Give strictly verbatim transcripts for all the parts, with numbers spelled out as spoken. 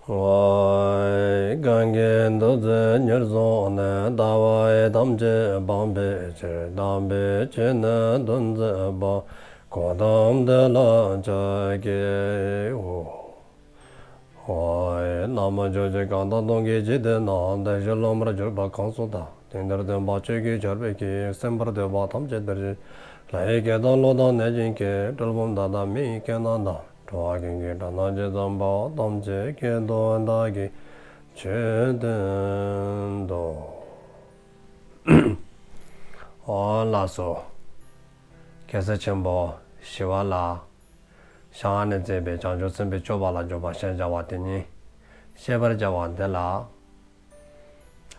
ཝའི། གང་གིས་ཐུགས་བརྩེ་ཉེར་བཟུང་ནས། ལྟ་བ་ཐམས་ཅད་སྤང་བའི་ཕྱིར། དམ་པའི་ཆོས་ནི་སྟོན་མཛད་པ། གོའུ་ཏམ་དེ་ལ་ཕྱག་འཚལ་ལོ། ཝའི། ན་མོ། ཕྱོགས་བཅུའི་གང་དག་སྟོང་གི་འཇིག་རྟེན་ན། བདེ་གཤེགས་སློབ་མར་གྱུར་པ་གང་སུ་དག། དེང་འདིར་སྟོན་པ་ཆོས་ཀྱི་ཆར་འབེབས་ཀྱིས། གསན་པར་འདོད་པ་ཐམས་ཅད་འདིར་གཤེགས་ཤིག། ལྷ་ཡི་སྐད་དང་ཀླུ་དང་གནོད་སྦྱིན་སྐད། གྲུལ་བུམ་དག་དང་མི་ཡི་སྐད་རྣམས་དང་། འགྲོ་བ་ཀུན་གྱི་སྒྲ་རྣམས་ཇི་ཙམ་པ། ཐམས་ཅད་སྐད་དུ་བདག་གིས་ཆོས་བསྟན་ཏོ། ཨོ་ལགས་སོ། རྒྱལ་སྲས་ཆེན་པོ་ཞི་བ་ལྷའི་ཞལ་སྔ་ནས་མཛད་པའི་བྱང་ཆུབ་སེམས་དཔའི་སྤྱོད་པ་ལ་འཇུག་པ་ཞེས་བྱ་བ་དེ་ཉིད་བཤད་པར་བྱ་བ་འདི་ལ།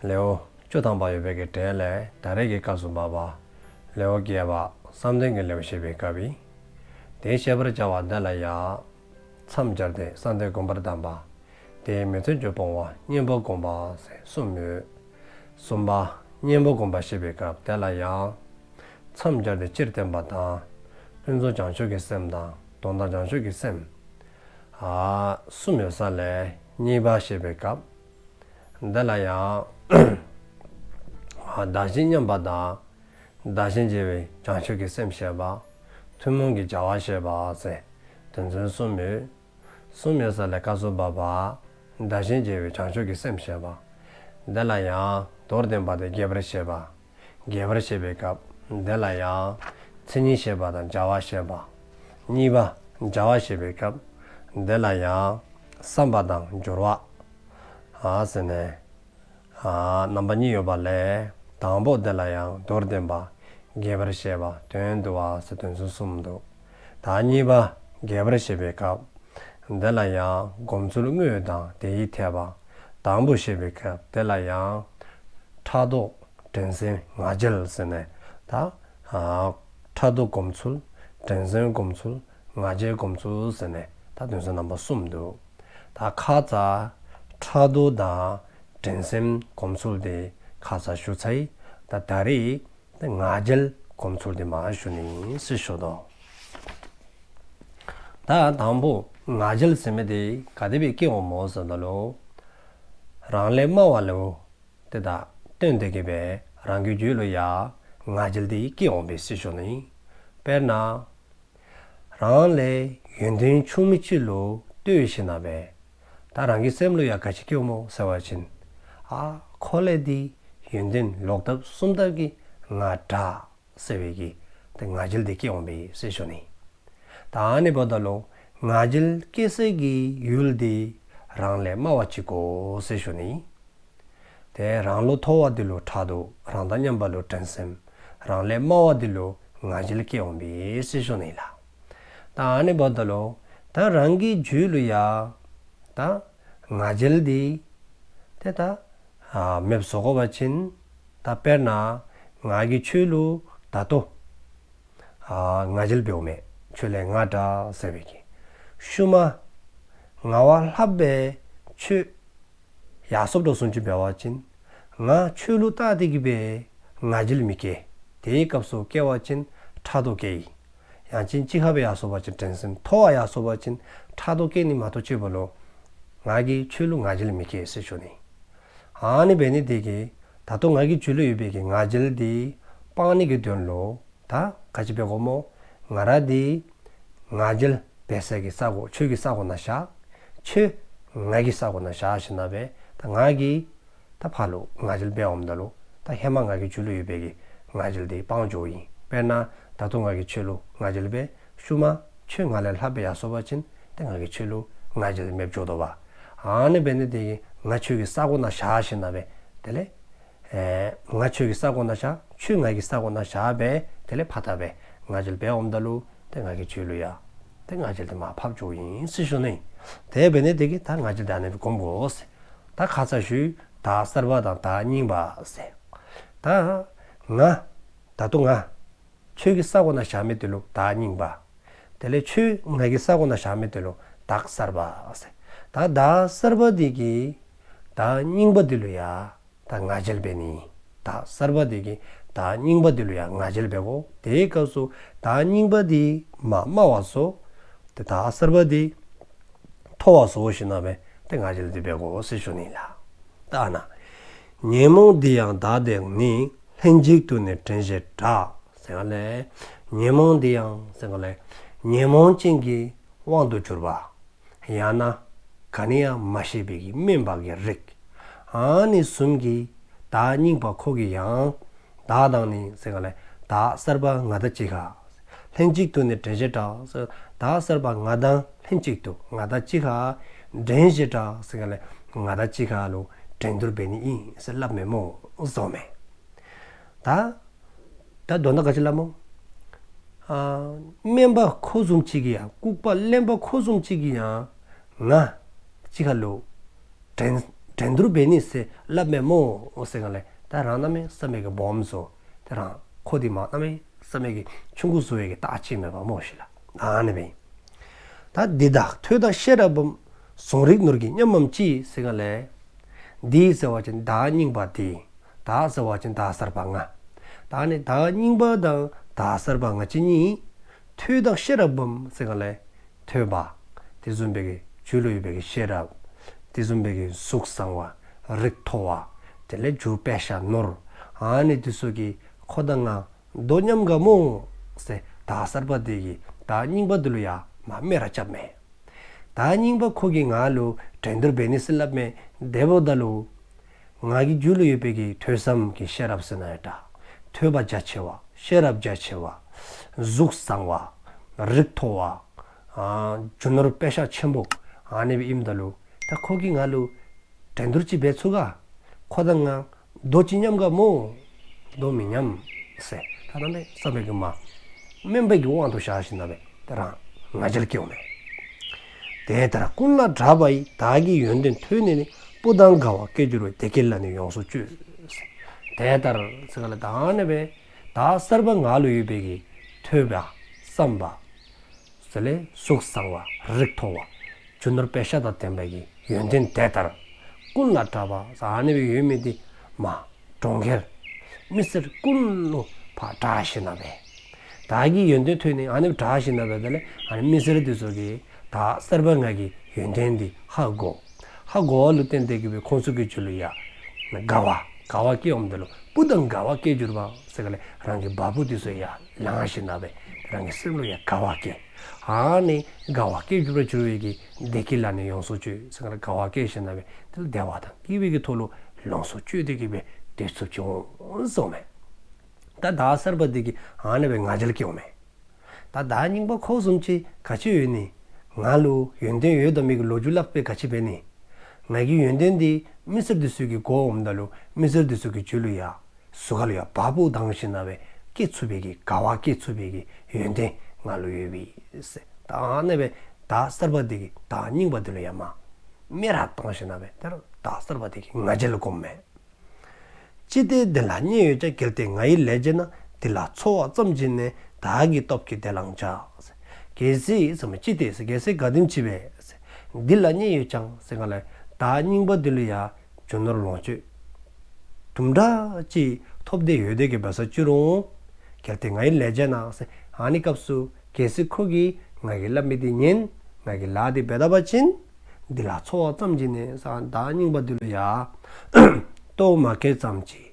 ལེའུ་བཅུ་ཐམ་པ་ཡོད་པའི་གི་གྲས་ལས་ད་རེས་ཀྱི་སྐབས་སུ་བབ་པ་ལེའུ་བརྒྱད་པ་བསམ་གཏན་གྱི་ལེའུ་བཤད་པའི་སྐབས་ཡིན། དེ་བཤད་པར་བྱ་བ་འདི་ལ་ཡང་མཚམས་སྦྱར་ཏེ་གསང་བསྟོད་དགོངས་པར་གདམས་པ། དེའི་མི་མཐུན་ཕྱོགས་སྤོང་བ། གཉེན་པོ་སྒོམ་པ་ཟེར་གསུམ་ཡོད། གསུམ་པ་གཉེན་པོ་སྒོམ་པ་བཤད་པའི་སྐབས་དེ་ལ་ཡང་མཚམས་སྦྱར་ཏེ་སྤྱིར་བསྟན་པ་དང་། ཕུན་ཚོགས་བྱང་ཆུབ་ཀྱི་སེམས་དང་། དོན་དམ་བྱང་ཆུབ་ཀྱི་སེམས། ཨ་གསུམ་ཡོད་ས་ལས་གཉིས་པ་བཤད་པའི་སྐབས། འདི་ལ་ཡང་བདག་གཞན་མཉམ་པ་དང་། བདག་གཞན་བརྗེ་བའི་བྱང་ཆུབ་ཀྱི་སེམས་བཤད་པ། ཐུན་མོང་གི་བྱ་བ་བཤད་པ་ཟེར་དོན་ཚན་གསུམ་ཡོད། གསུམ་ཡོད་ས་ལས་སྐབས་སུ་བབ་པ་བདག་གཞན་བརྗེ་བའི་བྱང་ཆུབ་ཀྱི་སེམས་བཤད་པ། འདི་ལ་ཡང་མདོར་བསྟན་པ་དེ་རྒྱས་པར་བཤད་པ། རྒྱས་པར་བཤད་པའི་སྐབས་འདི་ལ་ཡང་མཚན་ཉིད་བཤད་པ་དང་བྱ་བ་བཤད་པ། གཉིས་པ་བྱ་བ་བཤད་པའི་སྐབས་འདི་ལ་ཡང་བསམ་པ་དང་སྦྱོར་བ། ཨ་ཟེར་ནས་ཨ་རྣམ་པ་གཉིས་ཡོད་པ་ལས། དང་པོ་དེ་ལ་ཡང་མདོར་བསྟན་པ། རྒྱས་པར་བཤད་པ། དོན་བསྡུ་བ་ཟེར་དོན་ཚན་གསུམ་འདུག། ད་གཉིས་པ་རྒྱས་པར་བཤད་པའི་སྐབས་འདི་ལ་ཡང་སྒོམ་ཚུལ་དངོས་དང་དེའི་འཐད་པ། དང་པོ་བཤད་པའི་སྐབས་དེ་ལ་ཡང་ཕྲག་དོག་འགྲན་སེམས་ང་རྒྱལ་ཟེར་ནས་ད་ཨ་ཕྲག་དོག་སྒོམ་ཚུལ། འགྲན་སེམས་སྒོམ་ཚུལ། ང་རྒྱལ་སྒོམ་ཚུལ་ཟེར་ནས་ད་དོན་ཚན་རྣམ་པ་གསུམ་འདུག། ད་ཁ་ཙ་ཕྲག་དོག་དང་འགྲན་སེམས་སྒོམ་ཚུལ་དེ་ཁ་ཙ་ཞུ་ཚར་ཡི། ད་ད་རེས་ང་རྒྱལ་སྒོམ་ཚུལ་དེ་མར་ཞུ་ནི་ཟེར་ཞུ་དོ། ད་དང་པོ་ང་རྒྱལ་ཟེར་མི་དེ་ག་དེ་སྦེ་སྐྱེ་འོང་མོ་ཟེར་ད་ལུ། རང་ལས་དམའ་བ་ལུ་དེ་དག་བསྟུན་ཏེ་གི་སྦེ་རང་གི་རྒྱུད་ལུ་ཡང་ང་རྒྱལ་དེ་སྐྱེ་འོང་པས་ཟེར་ཞུ་ནི། དཔེར་ན། རང་ལས་ཡོན་ཏན་ཆུང་མི་ཅིག་ལུ་ལྟོས་ཞིནམ་ལས། ད་རང་གི་སེམས་ལུ་ཡང་ག་ཅི་སྐྱེཝ་སྨོ་ཟེར་བ་ཅིན། ཨ་ཁོ་ལས་འདི་ཡོན་ཏན་ལོག་ལྟབ་གསུམ་ལྟབ་ཀྱིས་ང་དྲག་ཟེར་བའི་གི་ཏེ་ང་རྒྱལ་འདི་སྐྱེ་འོང་པས་ཟེར་ཞུ་ནི། ད་ཨ་ནི་འབདཝ་ད་ལུ་ང་རྒྱལ་སྐྱེ་སའི་གི་ཡུལ་འདི་རང་ལས་དམའ་བ་ཅིག་དགོ་ཟེར་ཞུ་ནི། ཏེ་རང་ལུ་མཐོ་བ་འདི་ལུ་ཕྲག་དོག། རང་དང་མཉམ་པ་ལུ་འགྲན་སེམས། རང་ལས་དམའ་བ་འདི་ལུ་ང་རྒྱལ་སྐྱེ་འོང་པས་ཟེར་ཞུ་ནི་ལགས། ད་ཨ་ནི་འབདཝ་ད་ལུ་ད་རང་གི་རྒྱུད་ལུ་ཡང་ད་ང་རྒྱལ་འདི་ཏེ་ད་ཨ་མེདཔ་བཟོ་དགོ་པ་ཅིན། ད་དཔེར་ན་ང་གིས་ཁྱོད་ལུ་ད་ལྟོ་ཨ་ང་རྒྱལ་འབདཝ་མས། ཁྱོད་ལས་ང་དྲག་ཟེར་བའི་གི། ཤུལ་མ་ང་བ་ལྷག་པའི་ཁྱོད་ཡར་སོཔ་འདྲཝ་བཟུམ་ཅིག་འབད་བ་ཅིན། ང་ཁྱོད་ལུ་བལྟ་སྟེ་གི་སྦེ་ང་རྒྱལ་མི་སྐྱེ། དེའི་སྐབས་སུ་སྐྱེ་བ་ཅིན་ཕྲག་དོག་སྐྱེ་ཡི། ཡང་ཅིན་གཅིག་ཁར་སྦེ་ཡར་སོང་པ་ཅིན་འགྲན་སེམས། མཐོ་བ་ཡར་སོང་པ་ཅིན་ཕྲག་དོག་སྐྱེ་ནི་མ་གཏོགས་ཅིག་འབད་ལོ། ང་གིས་ཁྱོད་ལུ་ང་རྒྱལ་མི་སྐྱེ་ཟེར་ཞུ་ནི། ཨ་ནི་འབད་ནི་དེ་གིས་ད་ལྟོ་ང་གི་རྒྱུད་ལུ་ཡོད་པའི་གི་ང་རྒྱལ་འདི་སྤང་ནི་གི་དོན་ལུ། ད་ག་ཅི་འབད་དགོ་སྨོ། ང་ར་འདི་ང་རྒྱལ་འབད་སའི་གི་ས་གོ་ཁྱོད་ཀྱི་ས་གོ་ནང་བཞག། ཁྱོད་ང་གི་ས་གོ་ནང་བཞག་ཞིནམ་ལས་ད་ང་གིས་ད་ཕར་ལུ་ང་རྒྱལ་འབད་འོངམ་ད་ལུ། ད་ཧེ་མ་ང་གི་རྒྱུད་ལུ་ཡོད་པའི་གི་ང་རྒྱལ་འདི་སྤང་འགྱོཝ་ཨིན། དཔེར་ན་ད་ལྟོ་ང་གིས་ཁྱོད་ལུ་ང་རྒྱལ་འབད། ཤུལ་མ་ཁྱོད་ང་ལས་ལྷག་པའི་ཡར་སོང་པ་ཅིན་ཏེ་ང་གིས་ཁྱོད་ལུ་ང་རྒྱལ་མེདཔ་འགྱོ་དོ་བ། ཨ་ནི་འབད་ནི་དེ་གིས་ང་ཁྱོད་ཀྱི་ས་གོ་ནང་བཞག་ཞིནམ་ལས་དེ་ལས་ཨེ་ང་ཁྱོད་ཀྱི་ས་གོ་ནང་བཞག། ཁྱོད་ང་གི་ས་གོ་ནང་བཞག་སྦེ་དེ་ལས་ཕར་ད་སྦེ་ང་རྒྱལ་འབད་འོངམ་ད་ལུ་ཏེ་ང་གི་རྒྱུད་ལུ་ཡང་ཏེ་ང་རྒྱལ་འདི་མར་ཕབ་འགྱོཝ་ཨིན་ཟེར་ཞུ་ནི། དེ་འབད་ནི་དེ་གིས་ད་ང་རྒྱལ་འདི་ཨ་ནི་སྦེ་སྒོམ་དགོ་ཟེར། ད་ཁ་ཙ་ཞུ་བདག་གསར་པ་དང་བདག་རྙིང་པ་ཟེར། ད་ང་ད་ལྟོ་ང་ཁྱོད་ཀྱི་ས་གོ་ནང་བཞག་མི་དེ་ལུ་བདག་རྙིང་པ། དེ་ལས་ཁྱོད་ང་གི་ས་གོ་ནང་བཞག་མི་དེ་ལུ་བདག་གསར་པ་ཟེར། ད་བདག་གསར་པ་དེ་གིས་བདག་རྙིང་པ་དེ་ལུ་ཡང་ད་ང་རྒྱལ་འབད་ནི། བདག་གསར་པ་དེ་གིས་བདག་རྙིང་པ་དེ་ལུ་ཡང་ང་རྒྱལ་འབད་དགོ། དེའི་སྐབས་སུ་བདག་རྙིང་པ་དེ་མར་དམའ་བར་བཟོ། ཏེ་བདག་གསར་པ་དེ་མཐོ་བར་བཟོ་ཞིནམ་ལས་ ཏེ་ང་རྒྱལ་འདི་འབད་དགོ་ཟེར་ཞུ་ནི་ལགས། ད་ཨ་ན། ཉོན་མོངས་འདི་ཡང་བདག་དང་ནི། ལྷན་ཅིག་ཏུ་ནི་འདྲེན་བྱེད་དྲག་ཟེར་ག་ལས། ཉོན་མོངས་འདི་ཡང་ཟེར་ག་ལས། ཉོན་མོངས་ཅན་གྱི་དབང་དུ་གྱུར་པ། ཡང་ན་ག་ནི་ཡང་མ་ཤེས་པའི་གི་དམན་པ་གི་རིགས། ཨ་ནི་བཟུམ་གྱི་བདག་རྙིང་པ་ཁོ་གིས་ཡང་བདག་དང་ནི་ཟེར་ག་ལས། བདག་གསར་པ་ང་དང་གཅིག་ཁར། ལྷན་ཅིག་ཏུ་ནི་འདྲེན་བྱེད་དྲག་ཟེར། བདག་གསར་པ་ང་དང་ལྷན་ཅིག་ཏུ་ང་དང་གཅིག་ཁར་འདྲེན་བྱེད་དྲག་ཟེར་ག་ལས། ང་དང་གཅིག་ཁར་ལུ་འགྲན་བསྡུར་འབད་ནི་ཨིན་ཟེར་སླབ་མས་སྨོ་ཟེརཝ་མས། ད་ད་དོན་དག་ག་ཅི་སླབ་སྨོ། ཨ་དམན་པ་ཁོ་བཟུམ་ཅིག་གིས་ཡང་ལྐུགས་པ་གླེན་པ་ཁོ་བཟུམ་ཅིག་གིས་ཡང་ང་གཅིག་ཁར་ལུ་འགྲན་འགྲན་བསྡུར་འབད་ནི་ཟེར་སླབ་མས་སྨོ་ཟེར་ག་ལས། ད་རང་གནམ་མེད་ས་མེད་ཀྱི་སྦོམ་བཟོ། ད་རང་ཁོ་འདི་མ་གནམ་མེད་ས་མེད་ཀྱི་ཆུང་ཀུ་བཟོ་བའི་གི་རྟགས་ཅིག་མེད་པ་སྨོ་ཤིག་ལགས། ཨ་ནི་སྦེ། ད་འདི་དག་ཐོས་དང་ཤེས་རབ་བམ། གཟུང་རིགས་ནོར་གྱིས་སྙོམས་མམ་ཅི་ཟེར་ག་ལས། འདི་ཟེར་བ་ཅིན་བདག་རྙིང་པ་འདི། བདག་ཟེར་བ་ཅིན་བདག་གསར་པ་ང་། ད་ནི་བདག་རྙིང་པ་དང་བདག་གསར་པ་ང་བཅས་གཉིས། ཐོས་དང་ཤེས་རབ་བམ་ཟེར་ག་ལས། ཐོས་པ། དེ་བཟུམ་སྦེ་གི་རྒྱུད་ལུ་ཡོད་པའི་གི་ཤེས་རབ། དེ་བཟུམ་སྦེ་གི་གཟུགས་བཟང་བ། རིགས་མཐོ་བ། དེ་ལས་རྒྱུ་དཔེ་ཤ་ནོར། ཨ་ནི་དེ་ཚུ་གིས་ཁོ་དང་ང་དོ་མཉམ་ག་སྨོ་ཟེར་བདག་གསར་པ་འདི་གིས་བདག་རྙིང་པ་འདི་ལུ་ཡང་མ་སྨད་ར་རྐྱབ་མས། བདག་རྙིང་པ་ཁོ་གིས་ང་ལུ་འགྲན་བསྡུར་འབད་ནི་ཟེར་སླབ་མས། དེ་འབདཝ་ད་ལུ་ང་གི་རྒྱུད་ལུ་ཡོད་པའི་གི་ཐོས་བསམ་གྱི་ཤེས་རབ་ཟེར་ན་ཡང་འདྲ། ཐོས་པ་རྒྱ་ཆེ་བ། ཤེས་རབ་རྒྱ་ཆེ་བ། གཟུགས་བཟང་བ། རིགས་མཐོ་བ། ཨ་རྒྱུ་ནོར་དཔེ་ཤ་ཆེན་པོ། ཨ་ནི་སྦེ་ཨིནམ་ད་ལུ་ད་ཁོ་གིས་ང་ལུ་འགྲན་བསྡུར་ཅིག་འབད་ཚུགས་ག། ཁོ་དང་ང་དོ་ཅིག་མཉམ་ག་སྨོ། དོ་མི་མཉམ་ཟེར། ད་གནམ་མེད་ས་མེད་ཀྱི་མ་དམན་པའི་གི་དབང་དུ་བཞག་ཞིནམ་ལས་ད་རང་ང་རྒྱལ་སྐྱེཝ་མས། དེ་ལྟར་ཀུན་ལ་གྲགས་པ་ཡི། བདག་གི་ཡོན་ཏན་ཐོས་ནས་ནི། སྤུ་ལྡང་དགའ་བ་སྐྱེ་འགྱུར་བས། བདེ་སྐྱིད་ལ་ནི་ཡོངས་སུ་སྤྱོད། དེ་ལྟར་ཟེར་ག་ལས་ད་ཨ་ནི་སྦེ་བདག་གསར་པ་ང་ལུ་ཡོད་པའི་གི་ཐོས་པ་བསམ་པ། དེ་ལས་གཟུགས་བཟང་བ། རིགས་མཐོ་བ། རྒྱུ་ནོར་དཔེ་ཤ་དང་ལྡན་པའི་གི་ཡོན་ཏན་དེ་ལྟར་ཀུན་ལ་གྲགས་པ་ཟེར་ཨ་ནི་སྦེ་ཡོད་མི་འདི་མ་གྲོང་ཁྱེར་མི་སེར་ཀུན་ལུ་ཕར་གྲགས་ཞིནམ་ལས་བདག་གི་ཡོན་ཏན་ཐོས་ནས་ཨ་ནི་སྦེ་གྲགས་ཞིནམ་ལས་དེ་ལས་ཨ་ནི་མི་སེར་འདི་ཚུ་གིས་བདག་གསར་པ་ང་གི་ཡོན་ཏན་འདི་ཧ་གོ། ཧ་གོ་བ་ལུ་བརྟེན་ཏེ་གི་སྦེ་ཁོང་ཚུ་གི་རྒྱུད་ལུ་ཡང་དགའ་བ་དགའ་བ་སྐྱེ་འོངམ་ད་ལུ་སྤུ་ལྡང་དགའ་བ་སྐྱེ་འགྱུར་བ་ཟེར་ག་ལས་རང་གི་བ་སྤུ་འདི་ཚུ་ཡར་ལངས་ཞིནམ་ལས་རང་གི་སེམས་ལུ་ཡང་དགའ་བ་སྐྱེ། ཨ་ནི་དགའ་བ་སྐྱེ་འགྱུར་བར་འགྱུར་བའི་གི་བདེ་སྐྱིད་ལ་ནི་ཡོངས་སུ་སྤྱོད་ཟེར་ག་ལས་དགའ་བ་སྐྱེ་ཞིནམ་ལས་དེ་ལས་བདེ་བ་དང་སྐྱིད་པའི་གི་ཐོག་ལུ་ལོངས་སུ་སྤྱོད་དེ་གི་སྦེ་སྡོད་ཚུགསཔ་ཅིག་འོང་ཟེརཝ་མས། ད་བདག་གསར་པ་འདི་གིས་ཨ་ནི་སྦེ་ང་རྒྱལ་སྐྱེཝ་མས། ད་བདག་རྙིང་པ་ཁོ་བཟུམ་ཅིག་ག་ཅི་ཡོད་ནི། ང་ལུ་ཡོན་ཏན་ཡོད་དོ་མེད་ཀྱི་ལོ་རྒྱུས་སླབ་སྦེ་ག་ཅི་འབད་ནི། ང་གི་ཡོན་ཏན་འདི་མི་སེར་འདི་ཚུ་གིས་གོ་འོངམ་ད་ལུ་མི་སེར་འདི་ཚུ་གི་རྒྱུད་ལུ་ཡང་གཟུགས་ཁ་ལུ་ཡང་བ་སྤུ་ལྡང་ཞིནམ་ལས་སྐྱེ་ཚུགས་པའི་གི་དགའ་བ་སྐྱེ་ཚུགས་པའི་གི་ཡོན་ཏན་ང་ལུ་ཡོད་པས་ཟེར། ད་ཨ་ནི་སྦེ་བདག་གསར་པ་འདི་གིས་བདག་རྙིང་པ་འདི་ལུ་ཡང་མ་སྨད་ར་བཏང་ཞིནམ་ལས་དེ་ལས་བདག་གསར་པ་འདི་གིས་ང་རྒྱལ་སྒོམ་མས། ཅི་སྟེ་འདི་ལ་མཉེས་ཡོད་ཀྱང་། གལ་ཏེ་ང་ཡི་ལས་བྱེད་ན། འདི་ལ་འཚོ་བ་ཙམ་གྱིས་ནི། བདག་གི་སྟོབས་ཀྱིས་བདེ་བླག་འཇའ། གལ་སྲིད་ཟེརཝ་མས། ཅི་སྟེ་ཟེར་གལ་སྲིད་ག་དེམ་ཅིག་སྦེ་འདི་ལ་མཉེས་ཡོད་ཀྱང་ཟེར་ག་ལས་བདག་རྙིང་པ་འདི་ལུ་ཡང་རྒྱུ་ནོར་ལོངས་སྤྱོད་དུམ་གྲ་ཅིག་ཐོབ་སྟེ་ཡོད་དེ་གི་འབད་ས་ཅི་རུང་། གལ་ཏེ་ང་ཡི་ལས་བྱེད་ན་ཟེར་ཨ་ནི་སྐབས་སུ་གལ་སྲིད་ཁོ་གིས་ང་གིས་སླབ་མི་འདི་ཉན། ང་གི་ལཱ་འདི་འབད་ད་པ་ཅིན། འདི་ལ་འཚོ་བ་ཙམ་གྱིས་ནི་ཟེར་བདག་རྙིང་པ་འདི་ལུ་ཡང་ལྟོཝ་མ་བཀྱེས་ཙམ་ཅིག།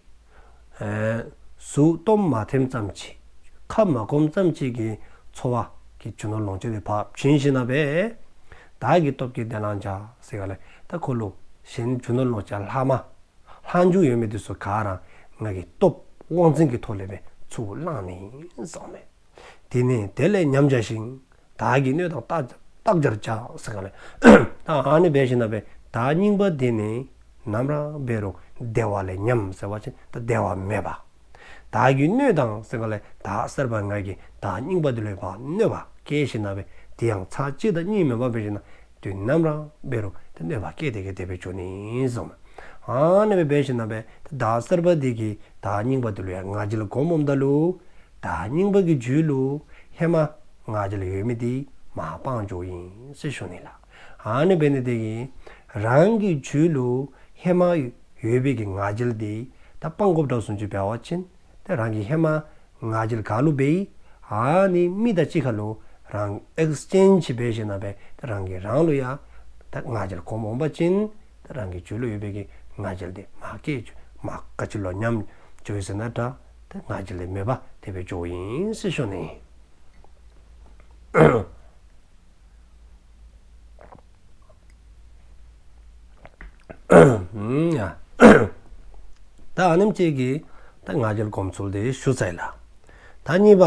ཨེ་གཟུགས་སྟོབས་མ་ཐེམ་ཙམ་ཅིག། ཁ་མ་སྐོམ་ཙམ་ཅིག་གི་འཚོ་བ་གི་རྒྱུ་ནོར་ལོངས་སྤྱོད་འདི་ཕར་བྱིན་ཞིནམ་ལས་བདག་གི་སྟོབས་ཀྱིས་བདེ་བླག་འཇའ་ཟེར་ག་ལས་ད་ཁོ་ལུ་གཞན་རྒྱུ་ནོར་ལོངས་སྤྱོད་ལྷག་མ་ལྷག་མཇུག་ཡོད་མི་འདི་ཚུ་ག་ར་ང་གི་སྟོབས་དབང་འཛིན་གྱི་ཐོག་ལས་སྦེ་ཚུར་བླངས་ནི་ཟེརཝ་མས། དེ་ནི་དེ་ལས་ཉམས་བྱ་ཞིང་། བདག་གི་སྣོད་དང་རྟག་རྟག་སྦྱར་བྱ་ཟེར་ག་ལས། ད་ཨ་ནི་འབད་ཞིནམ་ལས་བདག་རྙིང་པ་འདི་ནི་ནམ་ར་འབད་རུང་བདེ་བ་ལས་ཉམས་ཟེར་བ་ཅིན་ད་བདེ་བ་མེད་པ། བདག་གི་སྣོད་དང་ཟེར་ག་ལས་བདག་གསར་པ་ང་གིས་བདག་རྙིང་པ་འདི་ལུ་ཡང་གནོད་པ་བཀལ་ཞིནམ་ལས་དེ་ཡང་ཚར་གཅིག་དང་གཉིས་མེན་པར་འབད་ཞིནམ་ལས་དུས་ནམ་ར་འབད་རུང་ད་གནོད་པ་བཀལ་ཏེ་གི་དེ་སྦེ་འགྱོ་ནི་ཟེརཝ་མས། ཨ་ནི་སྦེ་འབད་ཞིནམ་ལས་ད་བདག་གསར་པ་འདི་གིས་བདག་རྙིང་པ་འདི་ལུ་ཡང་ང་རྒྱལ་སྒོམ་འོངམ་ད་ལུ། བདག་རྙིང་པ་གི་རྒྱུད་ལུ་ཧེ་མ་ང་རྒྱལ་ཡོད་མི་འདི་མར་སྤང་འགྱོཝ་ཨིན་ཟེར་ཞུ་ནི་ལགས། ཨ་ནི་འབད་ནི་དེ་གིས་རང་གི་རྒྱུད་ལུ་ཧེ་མ་ཡོད་པའི་གི་ང་རྒྱལ་འདི་ད་སྤང་དགོཔ་འདྲཝ་བཟུམ་ཅིག་འབད་བ་ཅིན་ད་རང་གིས་ཧེ་མ་ང་རྒྱལ་ག་ལུ་འབད་ཡི། ཨ་ནི་མི་དང་གཅིག་ཁར་ལུ་རང་ཨེགསི་ཅེནཇི་འབད་ཞིནམ་ལས་ད་རང་གིས་རང་ལུ་ཡང་ད་ ད་ང་རྒྱལ་གོམས་འོང་པ་ཅིན་ད་རང་གི་རྒྱུད་ལུ་ཡོད་པའི་གི་ང་རྒྱལ་དེ་མར་སྐྱེ་འགྱོ། མར་ག་ཅི་ལུ་ཉམས་འགྱོ་ཡི་ཟེར་ན་ད་ད་ང་རྒྱལ་དེ་མེད་པ་དེ་སྦེ་འགྱོཝ་ཨིན་ཟེར་ཞུ་ནི། ཨུམ་ཡ། ད་ཨ་ནེམ་ཅིག་གིས་ད་ང་རྒྱལ་གོམས་ཚུལ་དེ་ཞུ་ཚར་ཡི་ལགས། ད་གཉིས་པ་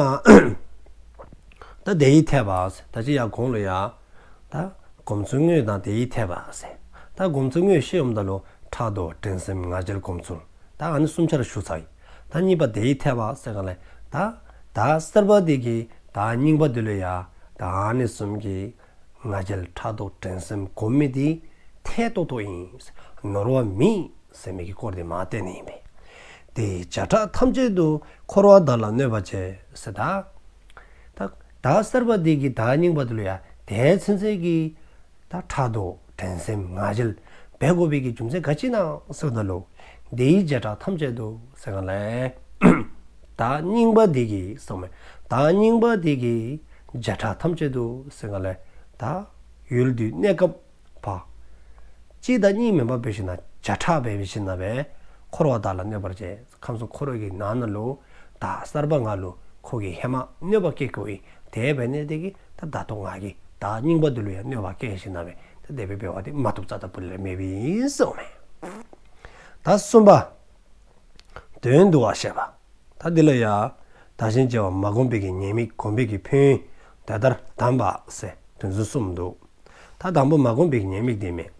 ད་དེ་ཡི་འཐད་པ་ཟེར། ད་ཅི་ཡར་གོང་ལུ་ཡང་ད་གོམས་ཚུལ་དངོས་དང་དེ་ཡི་འཐད་པ་ཟེར། ད་གོམས་ཚུལ་དངོས་ཞུ་འོངམ་ད་ལུ་ཕྲག་དོག་འགྲན་སེམས་ང་རྒྱལ་གོམས་ཚུལ། ད་ཨ་ནི་གསུམ་ཆ་ར་ཞུ་ཚར་ཡི། ད་གཉིས་པ་དེ་ཡི་འཐད་པ་ཟེར་ག་ལས་ད་བདག་གསར་པ་དེ་གིས་བདག་རྙིང་པ་དེ་ལུ་ཡང་ད་ཨ་ནི་གསུམ་གྱི་ང་རྒྱལ་ཕྲག་དོག་འགྲན་སེམས་གོམས་མི་དེ་འཐད་ཏོག་ཏོ་ཨིན། ནོར་བ་མེད་ཟེར་མི་གི་སྐོར་དེ་མར་བསྟན་ནི་ཨིན་པས། དེ་ཡི་བྱེ་བྲག་ཐམས་ཅད་དུ། འཁོར་བ་བདག་ལ་གནོད་པ་བྱེད་ཟེར། ད་ད་བདག་གསར་པ་དེ་གིས་བདག་རྙིང་པ་དེ་ལུ་ཡང་དེ་ཚུན་ཚོད་ཀྱི་ད་ཕྲག་དོག་འགྲན་སེམས་ང་རྒྱལ་འབད་དགོ་པའི་གི་རྒྱུ་མཚན་ག་ཅི་ཨིན་ན་ཟེརཝ་ད་ལུ་དེ་ཡི་བྱེ་བྲག་ཐམས་ཅད་དུ་ཟེར་ག་ལས་བདག་རྙིང་པ་དེ་གིས་ཟེརཝ་མས། བདག་རྙིང་པ་དེ་གིས་བྱེ་བྲག་ཐམས་ཅད་དུ་ཟེར་ག་ལས་ད་ཡུལ་དུས་གནས་སྐབས་པ་གཅིག་དང་གཉིས་མེན་པར་འབད་ཞིནམ་ལས་བྱེ་བྲག་སྦེ་འབད་ཞིནམ་ལས་འཁོར་བ་བདག་ལ་གནོད་པར་བྱེད། ཁམས་གསུམ་འཁོར་བའི་གི་ནང་ན་ལུ་བདག་གསར་པ་ང་ལུ་ཁོ་གིས་ཧེ་མ་གནོད་པ་བསྐྱལ་དགོ་ཡི། དེ་འབད་ནི་དེ་གིས་ད་ད་ལྟོ་ང་གིས་བདག་རྙིང་པ་དེ་ལུ་ཡང་གནོད་པ་བསྐྱལ་ཞིནམ་ལས་ད་དེ་སྦེ་འབད་བ་དེ་མ་བཏུབ་རྩ་ད་པུ་ལས་མེདཔ་ཨིན་ཟེརཝ་མས། ད་གསུམ་པ། དོན་བསྡུ་བ་བཤད་པ། ད་འདི་ལུ་ཡང་བདག་གཞན་བརྗེ་བ་མ་བསྒོམས་པའི་གི་ཉེས་དམིགས། བསྒོམས་པའི་གི་ཕན་ཡོན་དེ་ལྟར་གདམས་པ་ཟེར་དོན་ཚན་གསུམ་འདུག། ད་དང་པོ་མ་བསྒོམས་པའི་གི་ཉེས་དམིགས་དེ་མས།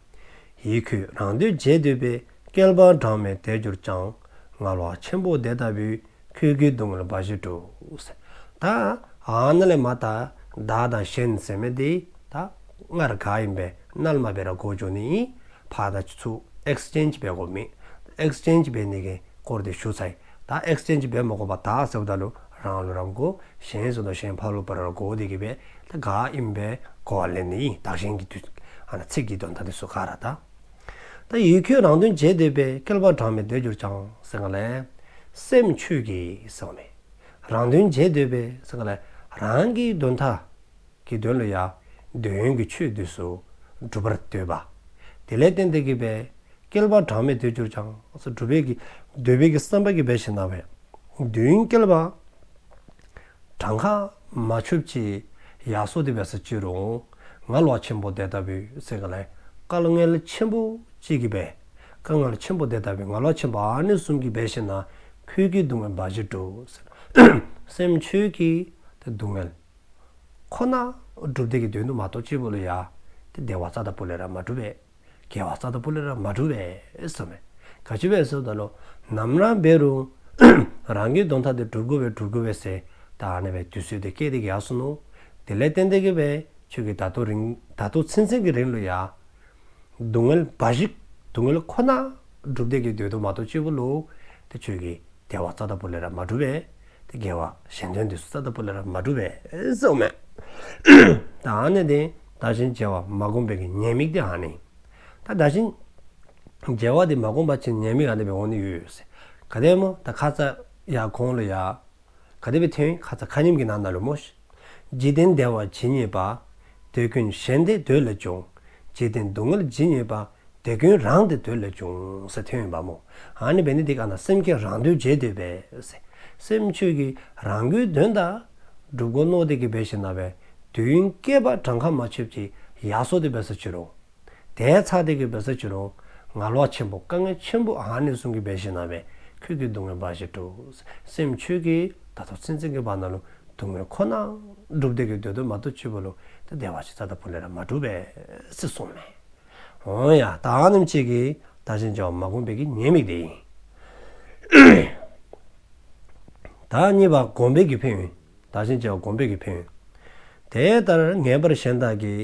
ཡིད་ཁྱོད་རང་དོན་བྱེད་འདོད་པས། བསྐལ་པ་གྲངས་མེད་འདས་གྱུར་ཀྱང་། ངལ་བ་ཆེན་པོ་དེ་ལྟ་བུས། ཁྱོད་ཀྱིས་སྡུག་བསྔལ་འབའ་ཞིག་བསྒྲུབས། ཟེར། ད་ཨ་ནཱ་ལས་མར་ད་བདག་དང་གཞན་ཟེར་མི་དེ་ད་སྔར་ག་ཨིནམ་སྦེ་ནཱ་ལས་མར་སྦེ་ར་གོ་འགྱོ་ནི་ཨིན། ཕར་ད་ཚུར་ཨེགསི་ཅེནཇ་འབད་དགོཔ་མེད། ཨེགསི་ཅེནཇ་འབད་ནི་གི་སྐོར་དེ་ཞུ་ཚར་ཡི། ད་ཨེགསི་ཅེནཇ་འབད་མ་དགོ་པར་བདག་ཟེརཝ་ད་ལུ་རང་ལུ་རང་དགོ། གཞན་ཟེརཝ་ད་གཞན་ཕར་ལུ་ཕར་ལུ་དགོ། དེ་གིས་འབད་ད་ག་ཨིནམ་སྦེ་གོ་བ་ལེན་ནི་ཨིན། བདག་གཞན་གྱི་དུས་ཨ་ནཱ་ཚིག་གི་དོན་དག་དེ་ཚུ་ག་ར་ད། ད་ཡིད་ཁྱོད་རང་དོན་བྱེད་འདོད་པས། བསྐལ་པ་གྲངས་མེད་འདས་གྱུར་ཀྱང་། ཟེར་ག་ལས་སེམས་ཁྱོད་ཀྱིས་ཟེརཝ་མས། རང་དོན་བྱེད་འདོད་པས་ཟེར་ག་ལས་རང་གི་དོན་དག་གི་དོན་ལུ་ཡང་འདོད་ཡོན་གྱི་ཆོས་དེ་ཚུ་སྒྲུབ་པར་འདོད་པ། དེ་ལས་བརྟེན་ཏེ་གིས་འབད་བསྐལ་པ་གྲངས་མེད་འདས་གྱུར་ཀྱང་། སྒྲུབ་པའི་གི་འདོད་པའི་གི་བསམ་པ་གིས་འབད་ཞིནམ་ལས་འབད་དུས་ཡུན་བསྐལ་པ་གྲངས་ཁ་མ་ཆོདཔ་ཅིག་ཡར་སོ་སྟེ་འབད་ས་ཅི་རུང་། ངལ་བ་ཆེན་པོ་དེ་ལྟ་བུས་ཟེར་ག་ལས་དཀའ་ངལ་ཆེན་པོ་ཅིག་གིས་འབད། དཀའ་ངལ་ཆེན་པོ་དེ་ལྟ་བུས་ངལ་བ་ཆེན་པོ་ཨ་ནི་བཟུམ་གྱིས་འབད་ཞིནམ་ལས་ཁྱོད་ཀྱིས་སྡུག་བསྔལ་འབའ་ཞིག་བསྒྲུབས་ཟེར། སེམས་ཁྱོད་ཀྱིས་ཏེ་སྡུག་བསྔལ་ཁོ་ན་སྒྲུབ་སྟེ་གིས་སྡོད་ནུག་མ་གཏོགས་ཅིག་པོ་ལུ་ཡང་ཏེ་བདེ་བ་རྩ་དང་པོ་ལས་ར་མ་སྒྲུབ་པས། དགེ་བ་རྩ་དང་པོ་ལས་ར་མ་སྒྲུབ་པས་ཟེརཝ་མས། ག་ཅི་སྦེ་ཟེརཝ་ད་ལུ་ནམ་ར་འབད་རུང་རང་གི་དོན་དག་དེ་སྒྲུབ་དགོ་པས་སྒྲུབ་དགོ་པས་ཟེར་ད་ཨ་ནི་སྦེ་དུས་ཚོད་དེ་བསྐྱལ་ཏེ་གིས་ཡར་སོ་ནུག། དེ་ལས་བརྟེན་ཏེ་གིས་འབད་ཁྱོད་ཀྱིས་ད་ལྟོ་རིང་ད་ལྟོ་ཚུན་ཚོད་ཀྱི་རིང་ལུ་ཡང་སྡུག་བསྔལ་འབའ་ཞིག་སྡུག་བསྔལ་ཁོ་ན་སྒྲུབ་སྟེ་གིས་སྡོད་དོ་མ་གཏོགས་ཅིག་པོ་ལུ་ཏེ་ཁྱོད་ཀྱིས་བདེ་བ་རྩ་དང་པོ་ལས་ར་མ་སྒྲུབ་པས། ཏེ་དགེ་བ་གཞན་དོན་དེ་ཚུ་རྩ་དང་པོ་ལས་ར་མ་སྒྲུབ་པས་ཟེརཝ་མས། ད་ཨ་ནི་དེ་བདག་གཞན་བརྗེ་བ་མ་བསྒོམས་པའི་གི་ཉེས་དམིགས་དེ་ཨ་ནི། ད་བདག་གཞན་བརྗེ་བ་དེ་མ་བསྒོམ་པ་ཅིན་ཉེས་དམིགས་ཨ་ནི་སྦེ་འོང་ནི་ཡོད་ཟེར། ག་དེ་སྨོ་ད་ཁ་ཙ་ཡར་གོང་ལུ་ཡང་ག་དེ་སྦེ་ཐོན་ཡི། ཁ་ཙ་ཁ་ཉིནམ་གི་ནང་ན་ལུ་སྨོ་ཤིག། འཇིག་རྟེན་བདེ་བ་ཇི་སྙེད་པ། དེ་ཀུན་གཞན་དེ་འདོད་ལས་བྱུང་། འཇིག་རྟེན་སྡུག་བསྔལ་ཇི་སྙེད་པ། དེ་ཀུན་རང་དེ་འདོད་ལས་བྱུང་། ཟེར་ཐོན་ཡི་པ་སྨོ། ཨ་ནི་འབད་ནི་དེ་གིས་ཨ་ནཱ་སེམས་ཁྱོད་རང་དོན་བྱེད་འདོད་པས་ཟེར། སེམས་ཁྱོད་ཀྱིས་རང་གི་དོན་དག་སྒྲུབ་དགོ་མནོ་སྟེ་གིས་འབད་ཞིནམ་ལས་འབད་དུས་ཡུན་བསྐལ་པ་གྲངས་ཁ་མ་ཆོདཔ་ཅིག་ཡར་སོ་སྟེ་འབད་ས་ཅི་རུང་། དེ་ཚར་ཏེ་གིས་འབད་ས་ཅི་རུང་ངལ་བ་ཆེན་པོ་དཀའ་ངལ་ཆེན་པོ་ཨ་ནི་བཟུམ་གྱིས་འབད་ཞིནམ་ལས་འབད་ཁྱོད་ཀྱིས་སྡུག་བསྔལ་འབའ་ཞིག་བསྒྲུབས། སེམས་ཁྱོད་ཀྱིས་ད་ལྟོ་ཚུན་ཚོད་ཀྱི་བར་ན་ལུ་སྡུག་བསྔལ་ཁོ་ན་སྒྲུབ་སྟེ་གིས་སྡོད་དོ་མ་གཏོགས་ཅིག་པོ་ལུ་ཏེ་བདེ་བ་ཅིག་རྩ་དང་པོ་ལས་ར་མ་སྒྲུབ་པས་ཟེར་གསུངསམ་མས། འོང་ཡ། ད་ཨ་ནེམ་ཅིག་གིས་བདག་གཞན་བརྗེ་བ་མ་བསྒོམས་པའི་གི་ཉེས་དམིགས་དེ་ཨིན། ད་གཉིས་པ་བསྒོམས་པའི་གི་ཕན་ཡོན། བདག་གཞན་བརྗེ་བ་བསྒོམས་པའི་གི་ཕན་ཡོན། དེ་ལྟར་ངེས་པར་གཞན་དག་གི།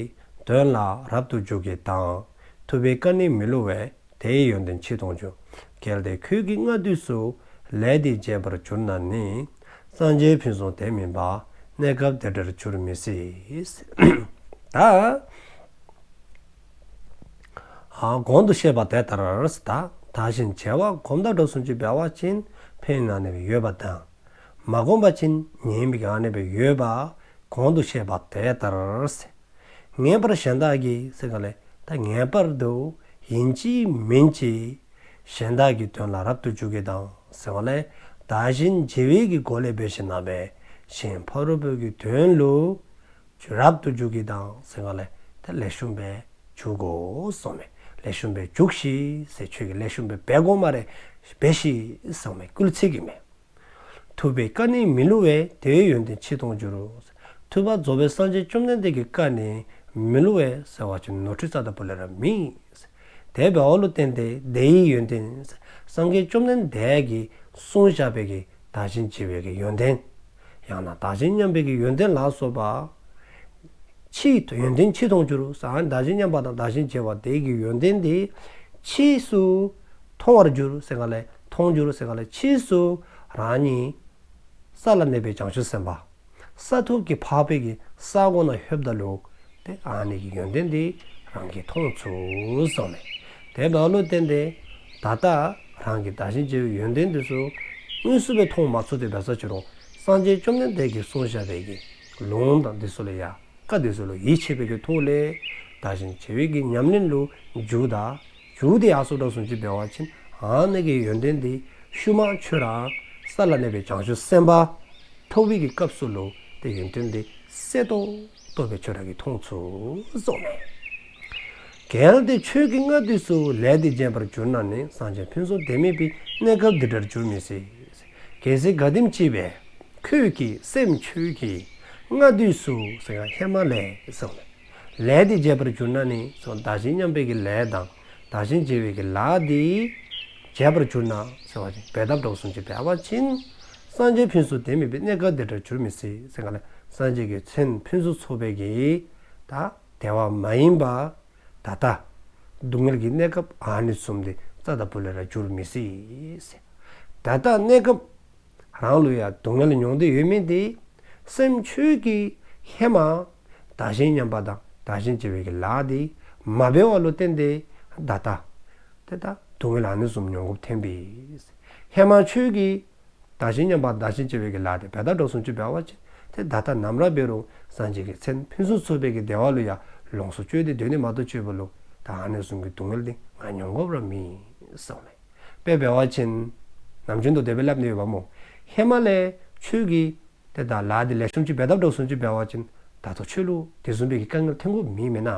དོན་ལ་རབ་ཏུ་འཇུག་གྱིས་དང་། ཐུབ་པའི་བཀའ་ནི་མི་བསླུ་བས། དེ་ཡི་ཡོན་ཏན་ཕྱིས་མཐོང་འགྱུར། གལ་ཏེ་ཁྱོད་ཀྱིས་སྔ་དུས་སུ། ལས་འདི་བྱས་པར་གྱུར་ན་ནི། སངས་རྒྱས་ཕུན་སུམ་དེ་སྨིན་པ། གནས་སྐབས་དེ་འདྲར་འགྱུར་མི་སྲིད། ད་ཨ་གོང་དུ་བཤད་པ་དེ་ལྟར་ད་བདག་གཞན་བརྗེ་བ་གོམས་དང་འགྲོགས་སུ་ཅིག་འབད་བ་ཅིན་ཕན་ཡོན་ཨ་ནི་སྦེ་ཡོདཔ་དང་། མ་བསྒོམས་པ་ཅིན་ཉེས་དམིགས་ཨ་ནི་སྦེ་ཡོདཔ་གོང་དུ་བཤད་པ་དེ་ལྟར་ཟེར། ངེས་པར་གཞན་དག་གི་ཟེར་ག་ལས་ ད་ངེས་པར་དུ་ཨིན་ཅི་མིན་ཅི་གཞན་དག་གི་དོན་ལ་རབ་ཏུ་འཇུག་གི་དང་ཟེར་བ་ལས་བདག་གཞན་བརྗེ་བའི་གི་སྒོ་ལས་འབད་ཞིནམ་ལས་གཞན་ཕ་རོལ་པོའི་གི་དོན་ལུ་རབ་ཏུ་འཇུག་གི་དང་ཟེར་བ་ལས་ད་ལེགས་ཤོམ་སྦེ་འཇུག་དགོ་གསུངམ་མས། ལེགས་ཤོམ་སྦེ་འཇུག་ཤིག་ཟེར། ཁྱོད་ཀྱིས་ལེགས་ཤོམ་སྦེ་འབད་དགོ་སྨ་རེ། འབད་ཤིག་གསུངམ་མས། སྐུལ་ཚིག་གི་མས། ཐུབ་པའི་བཀའ་ནི་མི་བསླུ་བས། དེ་བས་ཡོན་ཏན་ཕྱིས་མཐོང་འགྱུར། ཐུབ་པ་རྫོགས་པའི་སངས་རྒྱས་བཅོམ་ལྡན་འདས་ཀྱི་བཀའ་ནི་མི་བསླུ་བས་ཟེར་བ་ཅིན་ནོར་འཁྲུལ་རྩ་དང་པོ་ལས་ར་མེད། དེ་འབདཝ་ལུ་བརྟེན་ཏེ་དེའི་ཡོན་ཏན་སངས་རྒྱས་བཅོམ་ལྡན་འདས་ཀྱིས་གསུངས་བཞག་པའི་གི་བདག་གཞན་བརྗེ་བའི་གི་ཡོན་ཏན། ཡང་ན་བདག་གཞན་མཉམ་པའི་གི་ཡོན་ཏན་ལ་སོགས་པ། ཕྱིས་ཡོན་ཏན་ཕྱིས་མཐོང་འགྱུར་ཟེར། བདག་གཞན་མཉམ་པ་དང་བདག་གཞན་བརྗེ་བ་དེ་གི་ཡོན་ཏན་དེ་ཕྱིས་སུ་མཐོང་བར་འགྱུར་ཟེར་ག་ལས་མཐོང་འགྱུར་ཟེར་ག་ལས་ཕྱིས་སུ་རང་ཉིད་ས་ལ་གནས་པའི་བྱང་ཆུབ་སེམས་དཔའ་ས་ཐོབ་ཀྱི་འཕགས་པའི་གི་ས་གོ་ན་ལྷོདཔ་ད་ལུ་ཏེ་ཨ་ནི་གི་ཡོན་ཏན་དེ་རང་གིས་མཐོང་ཚུགས་གསུངམ་མས། དེ་འབདཝ་ལུ་བརྟེན་ཏེ་ད་ལྟ་རང་གིས་བདག་གཞན་བརྗེ་བའི་ཡོན་ཏན་དེ་ཚུ་དངོས་སུ་སྦེ་མཐོང་མ་ཚུགས་ཏེ་འབད་ས་ཅི་རུང་སངས་རྒྱས་བཅོམ་ལྡན་འདས་ཀྱིས་གསུངས་བཞག་པའི་གི་ལུང་དང་དེ་ཚུ་ལུ་ཡ་བཀའ་དེ་ཚུ་ལུ་ཡིད་ཆེས་པའི་གི་ཐོག་ལས་བདག་གཞན་བརྗེ་བའི་གི་ཉམས་ལེན་ལུ་འཇུག་ད་འཇུག་སྟེ་ཡར་སོང་དྲགས་སོང་ཅིག་འབད་བ་ཅིན་ཨ་ནི་གི་ཡོན་ཏན་དེ་ཤུལ་མ་ཁྱོད་ར་ས་ལ་གནས་པའི་བྱང་ཆུབ་སེམས་དཔའ་ཐོབ་པའི་གི་སྐབས་སུ་ལུ་ཏེ་ཡོན་ཏན་དེ་གསལ་ཏོག་ཏོ་སྦེ་ཁྱོད་ར་གིས་མཐོང་ཚུགས་གསུངམ་མས། གལ་ཏེ་ཁྱོད་ཀྱིས་སྔ་དུས་སུ་ལས་འདི་བྱས་པར་གྱུར་ན་ནི། སངས་རྒྱས་ཕུན་སུམ་བདེ་མིན་པའི་གནས་སྐབས་འདི་འདྲར་འགྱུར་མི་སྲིད། གལ་སྲིད་ག་དེམ་ཅིག་སྦེ་ཁྱོད་ཀྱིས་སེམས་ཁྱོད་ཀྱིས་སྔ་དུས་སུ་ཟེར་ཡང་ཧེ་མ་ལས་ཟེར་ལས་འདི་བྱས་པར་གྱུར་ན་ནི་ཟེར་བདག་གཞན་མཉམ་པའི་གི་ལས་དང་བདག་གཞན་བརྗེ་བའི་གི་ལཱ་འདི་བྱས་པར་གྱུར་ན་ཟེར་བ་ཅིན་འབད་འཐབ་དྲགས་སོང་ཅིག་འབད་བ་ཅིན་སངས་རྒྱས་ཕུན་སུམ་བདེ་མིན་པའི་གནས་སྐབས་འདི་འདྲར་འགྱུར་མི་སྲིད་ཟེར་ག་ལས་སངས་རྒྱས་ཀྱི་མཚན་ཕུན་སུམ་ཚོགས་པའི་གི་ད་བདེ་བ་མ་ཡིན་པ་ད་ལྟ་སྡུག་བསྔལ་གྱི་གནས་སྐབས་ཨ་ནི་བཟུམ་དེ་རྩ་དང་པོ་ལས་ར་འགྱུར་མི་སྲིད་ཟེར། ད་ལྟ་གནས་སྐབས་རང་ལུ་ཡང་སྡུག་བསྔལ་མྱོང་སྟེ་ཡོད་མི་དེ་སེམས་ཁྱོད་ཀྱིས་ཧེ་མ་བདག་གཞན་མཉམ་པ་དང་བདག་གཞན་བརྗེ་བའི་གི་ལཱ་དེ་མ་འབད་བ་ལུ་བརྟེན་ཏེ་ད་ལྟ་ཏེ་ད་སྡུག་བསྔལ་ཨ་ནི་བཟུམ་མྱོང་དགོཔ་ཐོན་པས། ཧེ་མ་ཁྱོད་ཀྱིས་བདག་གཞན་མཉམ་པ་དང་བདག་གཞན་བརྗེ་བའི་གི་ལཱ་དེ་འབད་འཐབ་དྲགས་སོང་ཅིག་འབད་བ་ཅིན་ཏེ་ད་ལྟ་ནམ་ར་འབད་རུང་སངས་རྒྱས་ཀྱི་མཚན་ཕུན་སུམ་ཚོགས་པའི་གི་བདེ་བ་ལུ་ཡང་ལོངས་སུ་སྤྱོད་དེ་སྡོད་ནི་མ་གཏོགས་སྤྱོད་པ་ལུ་ད་ཨ་ནི་བཟུམ་གྱི་སྡུག་བསྔལ་དེ་ང་མྱོང་དགོཔ་ར་མེད་གསུངམ་མས། དཔེ་འབད་བ་ཅིན་ནམ་རྒྱུན་དུ་དེ་སྦེ་སླབ་ནི་ཡོདཔ་སྨོ། ཧེ་མ་ལས་ཁྱོད་ཀྱིས་ཏེ་ད་ལཱ་འདི་ལེགས་ཤོམ་ཅིག་འབད་འཐབ་དྲགས་སོང་ཅིག་འབད་བ་ཅིན་ད་ལྟོ་ཁྱོད་ལུ་དེ་བཟུམ་མའི་གི་དཀའ་ངལ་ཐོན་དགོཔ་མེད་མེན་ན།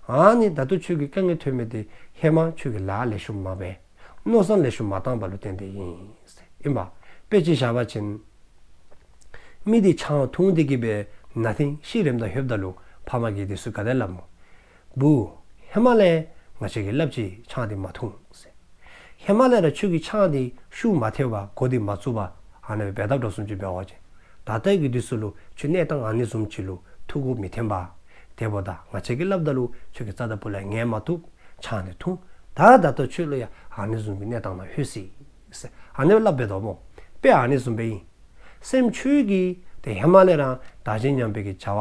ཨ་ནི་ད་ལྟོ་ཁྱོད་ཀྱི་དཀའ་ངལ་ཐོན་མི་དེ་ཧེ་མ་ཁྱོད་ཀྱིས་ལཱ་ལེགས་ཤོམ་མ་འབད། མནོ་བསམ་ལེགས་ཤོམ་མ་བཏང་བ་ལུ་བརྟེན་ཏེ་ཨིན། ཨིན་པ། དཔེ་ཅིག་བཞག་པ་ཅིན་མི་དེ་ཆང་འཐུང་སྟེ་གི་སྦེ་ན་ཐེངས་ཤི་རནམ་ད་ལྷོདཔ་ད་ལུ་ཕམ་གིས་དེ་ཚུ་ག་དེ་སླབ་སྨོ། བུ། ཧེ་མ་ལས་ང་བཅས་ཀྱིས་སླབ་ཅི་ཆང་འདི་མ་འཐུང་ཟེར། ཧེ་མ་ལས་ར་ཁྱོད་ཀྱིས་ཆང་འདི་ཤུགས་མ་ཐེབས་པར་འགོ་འདི་མ་བཙུགས་པར་ཨ་ནི་སྦེ་འབད་འཐབ་དྲགས་སོང་ཅིག་འབད་བ་ཅིན་ད་ལྟོ་གི་དུས་སུ་ལུ་ཁྱོད་གནས་སྟངས་ཨ་ནི་བཟུམ་ཅིག་ལུ་ཐུག་དགོཔ་མི་ཐོན་པས། དེ་འབདཝ་ད་ང་བཅས་ཀྱིས་སླབ་ད་ལུ་ཁྱོད་ཀྱིས་རྩ་དང་པོ་ལས་ངེས་མ་བཏུབ། ཆང་འདི་འཐུང་། ད་ད་ལྟོ་ཁྱོད་ལུ་ཡང་ཨ་ནི་བཟུམ་གྱི་གནས་སྟངས་ནང་ལྷོད་ཅི་ཟེར་ཨ་ནི་སླབ་འབད་དོ་སྨོ། དཔེ་ཨ་ནི་བཟུམ་སྦེ་ཨིན། སེམས་ཁྱོད་ཀྱིས་ཏེ་ཧེ་མ་ལས་ར་བདག་གཞན་མཉམ་པའི་གི་བྱ་བ་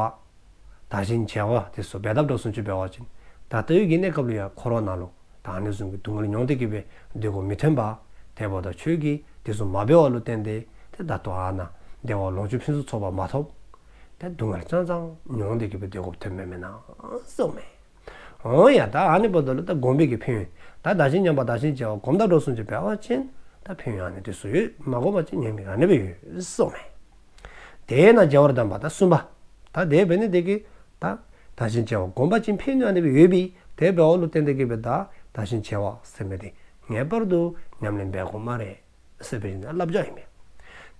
བདག་གཞན་བརྗེ་བ་དེ་ཚུ་འབད་འཐབ་དྲགས་སོང་ཅིག་འབད་བ་ཅིན་ད་ལྟོ་གི་གནས་སྐབས་ལུ་ཡང་འཁོར་བ་ནང་ལུ་ད་ཨ་ནི་བཟུམ་གྱི་སྡུག་བསྔལ་མྱོང་སྟེ་གི་སྦེ་སྡོད་དགོཔ་མི་ཐོན་པས། དེ་འབདཝ་ད་ཁྱོད་ཀྱིས་དེ་ཚུ་མ་འབད་བ་ལུ་བརྟེན་ཏེ་ཏེ་ད་ལྟོ་ཨ་ནཱ་བདེ་བ་ལོངས་སྤྱོད་ཕུན་སུམ་ཚོགས་པ་མ་ཐོབ། ཏེ་སྡུག་བསྔལ་ཙང་ཙང་མྱོང་སྟེ་གི་སྦེ་སྡོད་དགོཔ་ཐོནམ་མེན་ན་གསུངམ་མས། འོང་ཡ་ད་ཨ་ནི་འབདཝ་ད་ལུ་ད་སྒོམ་པའི་གི་ཕན་ཡོན་ད་བདག་གཞན་མཉམ་པ་བདག་གཞན་བརྗེ་བ་སྒོམ་འཐབ་དྲགས་སོང་ཅིག་འབད་བ་ཅིན་ད་ཕན་ཡོན་ཨ་ནི་དེ་ཚུ་ཡོད། མ་སྒོམ་པ་ཅིན་ཉེས་དམིགས་ཨ་ནི་སྦེ་ཡོད་གསུངམ་མས། དེས་ན་བརྗེ་བར་གདམས་པ་ད་གསུམ་པ། ད་དེ་འབད་ནི་དེ་གིས་ད་བདག་གཞན་བརྗེ་བ་སྒོམ་པ་ཅིན་ཕན་ཡོན་ཨ་ནི་སྦེ་ཡོད་པས། དེ་འབདཝ་ལུ་བརྟེན་ཏེ་གི་སྦེ་ད་བདག་གཞན་བརྗེ་བ་ཟེར་མི་དེ་ངེས་པར་དུ་ཉམས་ལེན་འབད་དགོ་སྨ་རེ་ཟེར་བའི་བསླབ་བྱ་ཨིན་མས།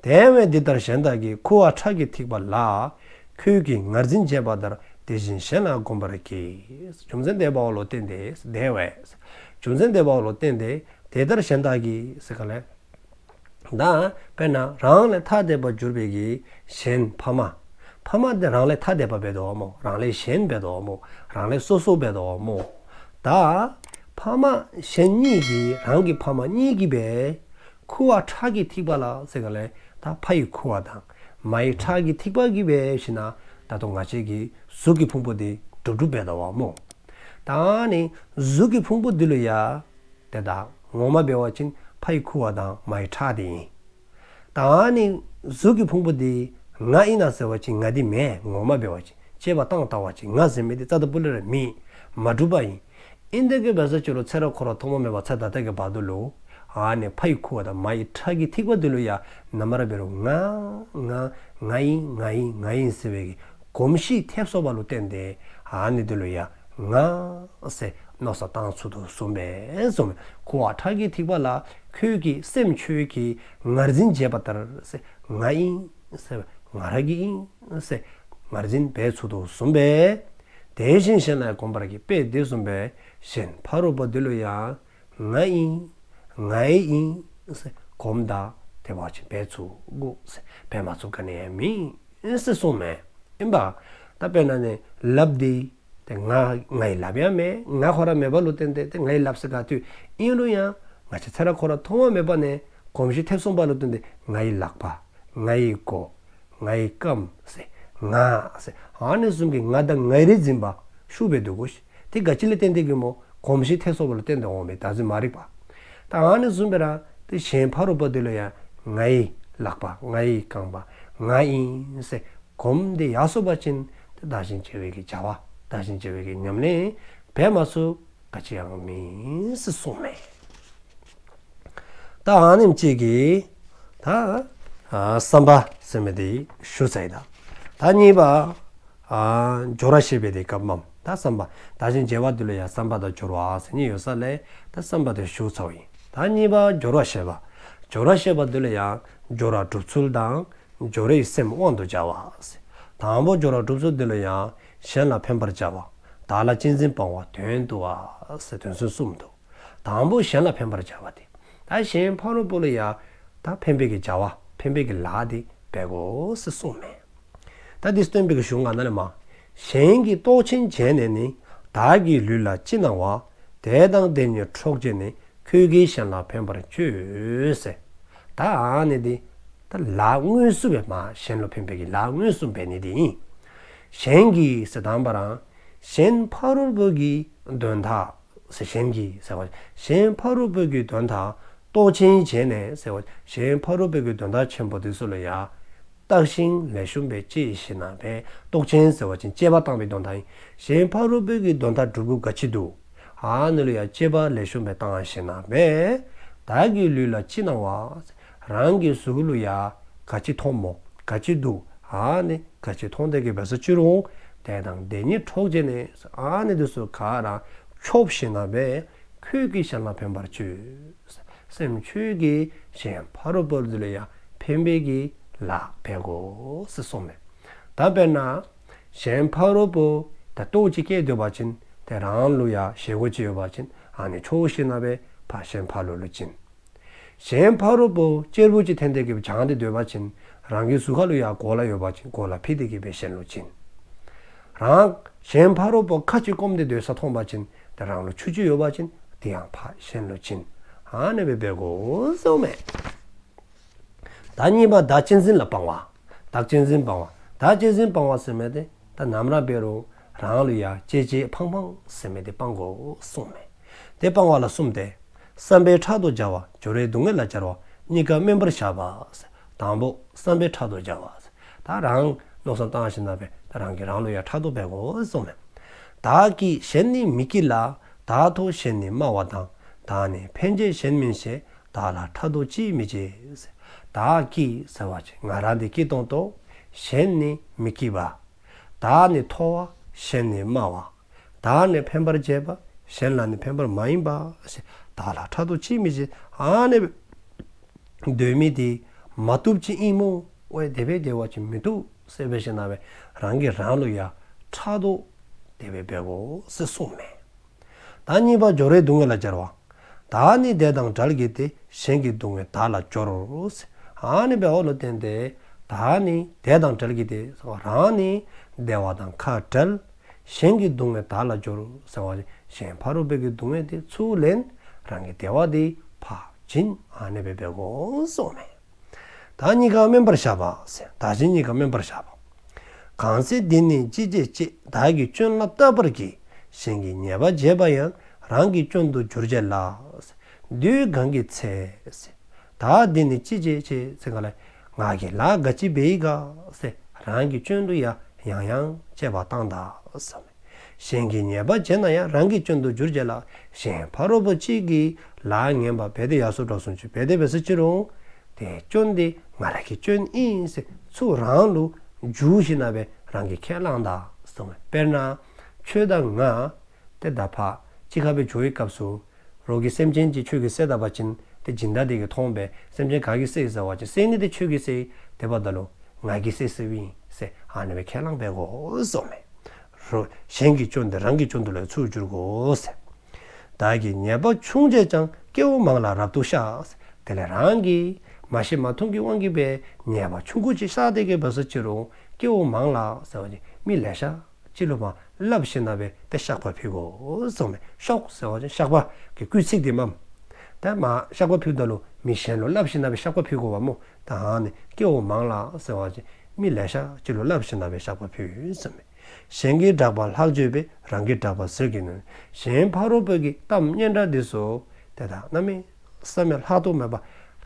དེ་བས་འདི་ལྟར་གཞན་དག་གི། ཁུ་བ་ཁྲག་གིས་ཐིགས་པ་ལ། ཁྱོད་ཀྱིས་ངར་འཛིན་བྱེད་པ་ལྟར། དེ་བཞིན་གཞན་ལའང་སྒོམ་པར་གྱིས། རྒྱུ་མཚན་དེ་འབདཝ་ལུ་བརྟེན་ཏེ་དེ་བས། རྒྱུ་མཚན་དེ་འབདཝ་ལུ་བརྟེན་ཏེ་འདི་ལྟར་གཞན་དག་གི་ཟེར་ག་ལས། ད་དཔེར་ན་རང་ལས་ཐ་དད་པར་གྱུར་པའི་གི་གཞན་ཕ་མ། ཕ་མ་དེ་རང་ལས་ཐ་དད་པ་འབད་དོ་སྨོ། རང་ལས་གཞན་འབད་དོ་སྨོ། རང་ལས་སོ་སོ་འབད་དོ་སྨོ། ད་ཕ་མ་གཞན་གཉིས་ཀྱིས་རང་གི་ཕ་མ་གཉིས་ཀྱིས་སྦེ་ཁུ་བ་ཁྲག་གིས་ཐིགས་པ་ལ་ཟེར་ག་ལས་ད་ཕ་ཡི་ཁུ་བ་དང་མ་ཡི་ཁྲག་གིས་ཐིགས་པ་གིས་འབད་ཞིནམ་ད་ལྟོ་ང་བཅས་ཀྱི་གཟུགས་ཀྱི་ཕུང་པོ་འདི་གྲུབ་གྲུབ་འབད་དོ་སྨོ། ད་ནི་གཟུགས་ཀྱི་ཕུང་པོ་འདི་ལུ་ཡང་ཏེ་ད་ངོ་མ་འབད་བ་ཅིན་ཕ་ཡི་ཁུ་བ་དང་མ་ཡི་ཁྲག་འདི་ཨིན། ད་ནི་གཟུགས་ཀྱི་ཕུང་པོ་འདི་ང་ཨིན་ན་ཟེར་བ་ཅིན་ང་འདི་མེན། ངོ་མ་འབད་བ་ཅིན་དཔྱད་པ་བཏང་བལྟ་བ་ཅིན་ང་ཟེར་མི་འདི་རྩ་དང་པོ་ལས་ར་མེད། མ་གྲུབ་པ་ཨིན། ཨིན་དེ་གི་འབད་ས་ཅི་རུང་ཚེ་རབས་འཁོར་བ་ཐོག་མ་མེད་པ་ཚར་ད་ལྟ་གི་བར་དུ་ལུ་ཨ་ནི་ཕའི་ཁུ་བ་དང་མའི་ཁྲག་གི་ཐིགས་པ་འདི་ལུ་ཡང་ནམ་ར་འབད་རུང་ང་ང་ང་ཨིན་ང་ཨིན་ང་ཨིན་ཟེར་བའི་གི་གོམས་གཤིས་ཐེབས་སོང་བ་ལུ་བརྟེན་ཏེ་ཨ་ནི་འདི་ལུ་ཡང་ང་ཟེར་མནོ་བསམ་བཏང་ཚུགས་དོ་བཟུམ་སྦེ་གསུངས་མས། ཁུ་བ་ཁྲག་གི་ཐིགས་པ་ལ་ཁྱོད་ཀྱིས་སེམས་ཁྱོད་ཀྱིས་ངར་འཛིན་བྱས་པ་ལྟར་ཟེར་ང་ཨིན་ཟེར་ང་ར་གི་ཨིན་ཟེར་ངར་འཛིན་འབད་ཚུགས་དོ་བཟུམ་སྦེ། དེ་བཞིན་གཞན་ལ་གོམས་པར་གྱིས། དཔེ་དེ་བཟུམ་སྦེ་གཞན་ཕ་རོལ་པོ་འདི་ལུ་ཡང་ང་ཨིན་ངའི་ཨིན་ཟེར་གོམས་དང་དེ་བ་ཅིན་འབད་ཚུགས་དགོ་ཟེར། འབད་མ་ཚུགས་ག་ནི་ཡང་མེད་ཟེར་གསུངས་མས། ཨིན་པ། ད་དཔེར་ན་ནི་ལགཔ་འདི་ཏེ་ང་ངའི་ལགཔ་ཡང་མེན། ང་ཁོ་ར་མེད་པ་ལུ་བརྟེན་ཏེ་ཏེ་ངའི་ལགཔ་ཟེར་ག་ཏེ་ཨིན་རུང་ཡང་ང་བཅས་ཚེ་རབས་འཁོར་བ་ཐོག་མ་མེད་པ་ནས་གོམས་གཤིས་ཐེབས་སོང་བ་ལུ་བརྟེན་ཏེ་ངའི་ལགཔ་ངའི་མགོ་ངའི་རྐངམ་ཟེར་ང་ཟེར་ཨ་ནི་བཟུམ་གྱི་ང་དང་ངའི་རིགས་འཛིན་པ་ཤུགས་སྦེ་འདུག་གོ་ཤིག། ཏེ་ག་ཅི་ལས་བརྟེན་ཏེ་གི་སྨོ། གོམས་གཤིས་ཐེབས་སོང་བ་ལུ་བརྟེན་ཏེ་འོང་མི་བདག་འཛིན་མ་རིག་པ། ད་ཨ་ནི་བཟུམ་སྦེ་ར་ཏེ་གཞན་ཕ་རོལ་པོ་འདི་ལུ་ཡང་ངའི་ལགཔ་ངའི་རྐངམ་ང་ཨིན་ཟེར་གོམས་ཏེ་ཡར་སོ་བ་ཅིན་ཏེ་བདག་གཞན་བརྗེ་བའི་གི་བྱ་བ་བདག་གཞན་བརྗེ་བའི་གི་ཉམས་ལེན་འབད་མ་ཚུགས་ག་ཅི་ཡང་མེད་ཟེར་གསུངས་མས། ད་ཨ་ནེམ་ཅིག་གིས་ད་ཨ་བསམ་པ་ཟེར་མི་འདི་ཞུ་ཚར་ཡི། ད་ད་གཉིས་པ་ཨ་སྦྱོར་བ་བཤད་པའི་དེ་སྐབས་མམ་ད་བསམ་པ་བདག་གཞན་བརྗེ་བ་འདི་ལུ་ཡང་བསམ་པ་དང་སྦྱོར་བ་ཟེར་གཉིས་ཡོད་ས་ལས་ད་བསམ་པ་དེ་ཞུ་ཚརཝ་ཨིན། ད་གཉིས་པ་སྦྱོར་བ་བཤད་པ། སྦྱོར་བ་བཤད་པ་འདི་ལུ་ཡང་སྦྱོར་བ་སྒྲུབ་ཚུལ་དང་སྦྱོར་བའི་སེམས་དབང་དུ་བྱ་བ་ཟེར། དང་པོ་སྦྱོར་བ་སྒྲུབ་ཚུལ་འདི་ལུ་ཡང་གཞན་ལ་ཕན་པར་བྱ་བ། བདག་ལ་གཅེས་འཛིན་སྤང་བ་དོན་བསྡུ་བ་ཟེར་དོན་ཚན་གསུམ་འདུག། དང་པོ་གཞན་ལ་ཕན་པར་བྱ་བ་དེ། ད་གཞན་ཕ་རོལ་པོ་ལུ་ཡང་ད་ཕན་པའི་གི་བྱ་བ་ཕན་པའི་གི་ལཱ་དེ་འབད་དགོ་ཟེར་གསུངས་མས། ད་འདི་སྟོན་པའི་གི་གཞུང་ང་ན་ལས་མ། གཞན་གྱིས་རྟོག་ཆེན་བྱས་ནས་ནི། བདག་གི་ལུས་ལ་ཅི་སྣང་བ། དེ་དང་དེ་ཉིད་འཕྲོག་བྱས་ནས། ཁྱོད་ཀྱིས་གཞན་ལ་ཕན་པར་བྱོས་ཟེར། ད་ཨ་ནི་འདི་ད་ལཱ་དངོས་སུ་སྦེ་མ་གཞན་ལུ་ཕན་པའི་གི་ལཱ་དངོས་སུ་འབད་ནི་འདི་ཨིན། གཞན་གྱིས་ཟེར་དང་པ་ར་གཞན་ཕ་རོལ་པོ་གི་དོན་དག་ཟེར་གཞན་གྱིས་ཟེར་བ་གཞན་ཕ་རོལ་པོ་གི་དོན་དག་རྟོག་ཆེན་བྱས་ནས་ཟེར་བ་གཞན་ཕ་རོལ་པོ་གི་དོན་དག་ཆེན་པོ་དེ་ཚུ་ལུ་ཡང་བརྟགས་ཤིང་ལེགས་ཤོམ་སྦེ་དཔྱད་ཞིནམ་ལས་རྟོག་ཆེན་ཟེར་བ་ཅིན་དཔྱད་པ་བཏང་བའི་དོན་དག་ཨིན། གཞན་ཕ་རོལ་པོ་གི་དོན་དག་སྒྲུབ་དགོཔ་ག་ཅི་འདུག། ཨ་ནི་ལུ་ཡང་དཔྱད་པ་ལེགས་ཤོམ་སྦེ་བཏང་ཞིནམ་ལས་བདག་གི་ལུས་ལ་ཅི་སྣང་བ། རང་གི་གཟུགས་ལུ་ཡང་ག་ཅི་མཐོངམ་སྨོ་ག་ཅི་འདུག། ཨ་ནི་ག་ཅི་མཐོང་སྟེ་གི་འབད་སོ་ཅི་རུང་དེ་དང་དེ་ཉིད་འཕྲོག་བྱས་ནས་ཨ་ནི་དེ་ཚུ་ག་ར་འཕྱོག་ཞིནམ་ལས་ཁྱོད་ཀྱིས་གཞན་ལ་ཕན་པར་བྱོས། སེམས་ཁྱོད་ཀྱིས་གཞན་ཕ་རོལ་པོ་འདི་ལུ་ཡང་ཕན་པའི་གི་ལཱ་འབད་དགོ་ཟེར་གསུངས་མས། ད་དཔེར་ན་གཞན་ཕ་རོལ་པོ་ད་ལྟོཝ་ཅིག་བཀྱེས་སྡོད་པ་ཅིན་ཏེ་རང་ལུ་ཡང་བཞེས་སྒོ་ཅིག་ཡོད་པ་ཅིན་ཨ་ནི་འཕྱོག་ཞིནམ་ལས་ཕར་གཞན་ཕ་རོལ་ལུ་བྱིན། གཞན་ཕ་རོལ་པོ་གཅེར་བུ་ཅིག་འཐེན་ཏེ་གི་བྱང་སྟེ་སྡོད་པ་ཅིན་རང་གི་གཟུགས་ཁ་ལུ་ཡང་གོ་ལ་ཡོད་པ་ཅིན་གོ་ལ་ཕུད་དེ་གི་སྦེ་གཞན་ལུ་བྱིན། རང་གཞན་ཕ་རོལ་པོ་ཁ་ཅིག་སྐོམ་སྟེ་སྡོད་ས་མཐོང་པ་ཅིན་ཏེ་རང་ལུ་ཆུ་ཅིག་ཡོད་པ་ཅིན་དེ་ཡང་ཕར་གཞན་ལུ་བྱིན། ཨ་ནི་སྦེ་འབད་དགོ་ཟེརཝ་མས། ད་གཉིས་པ་བདག་གཅེས་འཛིན་ལ་སྤང་བ། བདག་གཅེས་འཛིན་སྤང་བ། བདག་གཅེས་འཛིན་སྤང་བ་ཟེར་མི་དེ་ད་ནམ་ར་འབད་རུང་རང་ལུ་ཡང་གཅེས་གཅེས་ཕངས་ཕངས་ཟེར་མི་དེ་སྤང་དགོ་གསུངས་མས། དེ་སྤང་བ་ལ་གསུམ་སྟེ། བསམ་པས་ཕྲག་དོག་བྱ་བ། སྦྱོར་བས་སྡུག་བསྔལ་ལ་སྦྱར་བ། གཉིས་ཀ་དམན་པར་བཞག་པ། དང་པོ་བསམ་པས་ཕྲག་དོག་བྱ་བ། ད་རང་མནོ་བསམ་བཏང་ཞིནམ་ལས་ད་རང་གིས་རང་ལུ་ཡང་ཕྲག་དོག་འབད་དགོ་གསུངས་མས། བདག་གིས་གཞན་ནི་མི་བགྱིད་ལ། བདག་ཐོག་གཞན་ནི་སྨྲ་བ་དང་། བདག་ནི་ཕན་བྱེད་གཞན་མིན་ཞེས། བདག་ལ་ཕྲག་དོག་ཅིས་མི་བྱེད། བདག་གིས་ཟེར་བ་ཅིན་ང་ར་འདི་བགྱིད་ཏོང་ཏོ། གཞན་ནི་མི་བགྱིད་པ། བདག་ནི་མཐོ་བ། གཞན་ནི་དམའ་བ། བདག་ནི་ཕན་པར་བྱེད་པ། གཞན་ལ་ནི་ཕན་པར་མ་ཡིན་པ། བདག་ལ་ཕྲག་དོག་ཅིས་མི་བྱེད། ཨ་ནི་སྦེ་སྡོད་མི་དེ་མ་བཏུབ་ཅིག་ཨིན་སྨོ། ཝའི་དེ་སྦེ་སྡོད་པ་ཅིན་མི་བཏུབ་ཟེར་འབད་ཞིནམ་ལས་རང་གིས་རང་ལུ་ཡང་ཕྲག་དོག་དེ་སྦེ་འབད་དགོ་ཟེར་གསུངས་མས། ད་གཉིས་པ་སྦྱོར་བས་སྡུག་བསྔལ་ལ་སྦྱར་བ། བདག་ནི་དེ་དང་བྲལ་གྱི་སྟེ། གཞན་གྱི་སྡུག་བསྔལ་བདག་ལ་སྦྱོར་ཟེར། ཨ་ནི་སྦེ་འོ་ལུ་བརྟེན་ཏེ་བདག་ནི་དེ་དང་བྲལ་གྱི་སྟེ་ཟེར་བ་རང་ནི་བདེ་བ་དང་ཁ་བྲལ། གཞན་གྱི་སྡུག་བསྔལ་བདག་ལ་སྦྱོར་ཟེར་བ་གཞན་ཕ་རོལ་པོའི་གི་སྡུག་བསྔལ་དེ་ཚུར་ལེན། རང་གི་བདེ་བ་དེ་ཕར་བྱིན། ཨ་ནི་སྦེ་འབད་དགོ་གསུངས་མས། བདག་གཉིས་ཀ་དམན་པར་བཞག་པ་ཟེར། བདག་གཞན་གཉིས་ཀ་དམན་པར་བཞག་པ། གང་ཚེ་འདི་ནི་ཅི་བྱེད་ཅེས། བདག་གི་སྐྱོན་ལ་བརྟག་པར་གྱིས། གཞན་གྱི་ཉེས་པ་བྱས་པ་ཡང་། རང་གི་སྐྱོན་དུ་འགྱུར་བྱེད་ལ། དུས་གང་གི་ཚེ། བདག་འདི་ནི་ཅི་བྱེད་ཅེས། ཟེར་ག་ལས་ང་གིས་ལཱ་ག་ཅི་འབད་ཡི་ག་ཟེར་རང་གི་སྐྱོན་དུ་ཡང་ཡང་ཡང་དཔྱད་པ་བཏང་ད་ཟེར། གཞན་གྱི་ཉེས་པ་བྱས་ན་ཡང་། རང་གི་སྐྱོན་དུ་འགྱུར་བྱེད་ལ། གཞན་ཕ་རོལ་པོ་གཅིག་གིས་ལཱ་ངན་པ་འབད་དེ་ཡར་སོ་དྲགས་སོང་ཅི་འབད་དེ་འབད་སོ་ཅི་རུང་། དེ་སྐྱོན་དེ་ང་རང་གི་སྐྱོན་ཨིན་ཟེར་ཚུར་རང་ལུ་འཇུ་ཞིནམ་ལས་རང་གིས་ཁས་བླངས་ད་གསུངས་མས། དཔེར་ན་ཁྱོད་དང་ང་ཏེ་ད་ཕར་གཅིག་ཁར་སྦེ་འགྱོ་བའི་སྐབས་སུ་རོགས་ཀྱི་སེམས་ཅན་ཅིག་ཁྱོད་ཀྱིས་བསད་ད་པ་ཅིན་ཏེ་སྦྱིན་བདག་དེ་གིས་མཐོང་སྦེ་སེམས་ཅན་ག་གིས་བསད་ཡི་ཟེར་བ་ཅིན་བསད་ནི་དེ་ཁྱོད་ཀྱིས་བསད་ཡི། དེ་འབདཝ་ད་ལུ་ང་གིས་བསད་བསདཔ་ཨིན་ཟེར་ཨ་ནི་སྦེ་ཁས་བླངས་འབད་དགོ་གསུངས་མས། རོགས་གཞན་གྱི་སྐྱོན་དེ་རང་གི་སྐྱོན་དུ་ལུ་ཚུར་འགྱུར་དགོ་ཟེར། བདག་གིས་ཉེས་པ་ཆུང་བྱས་ཀྱང་། སྐྱེ་བོ་མང་ལ་རབ་ཏུ་བཤགས། དེ་ལས་རང་གིས་མ་ཤེས་མ་མཐོང་གི་དབང་གིས་སྦེ་ཉེས་པ་ཆུང་ཀུ་ཅིག་བཤགས་ཏེ་གི་འབད་སོ་ཅི་རུང་སྐྱེ་བོ་མང་ལ་ཟེར་བ་ཅིན་མི་ལེ་ཤ་ཅིག་ལུ་མར་སླབ་ཞིནམ་ལས་ཏེ་བཤགས་པ་ཕུལ་དགོ་གསུངས་མས། བཤགས་ཟེར་བ་ཅིན་བཤགས་པ་གི་སྐུལ་ཚིག་དེ་མས། ཏེ་མར་བཤགས་པ་ཕུལཝ་ད་ལུ་མི་གཞན་ལུ་སླབ་ཞིནམ་ལས་བཤགས་པ་ཕུལ་དགོ་པས་སྨོ། ད་ཨ་ནི་སྐྱེ་བོ་མང་ལ་ཟེར་བ་ཅིན་མི་ལེ་ཤ་ཅིག་ལུ་སླབ་ཞིནམ་ལས་བཤགས་པ་ཕུལ་གསུངས་མས། གཞན་གྱི་གྲགས་པ་ལྷག་བརྗོད་པས། རང་གི་གྲགས་པ་ཟིལ་གྱིས་ནོན། གཞན་ཕ་རོལ་པོ་གི་གཏམ་སྙན་གྲགས་འདི་ཚུ་ཏེ་ད་གནམ་མེད་ས་མེད་ལྷག་ཏུ་མེད་པར་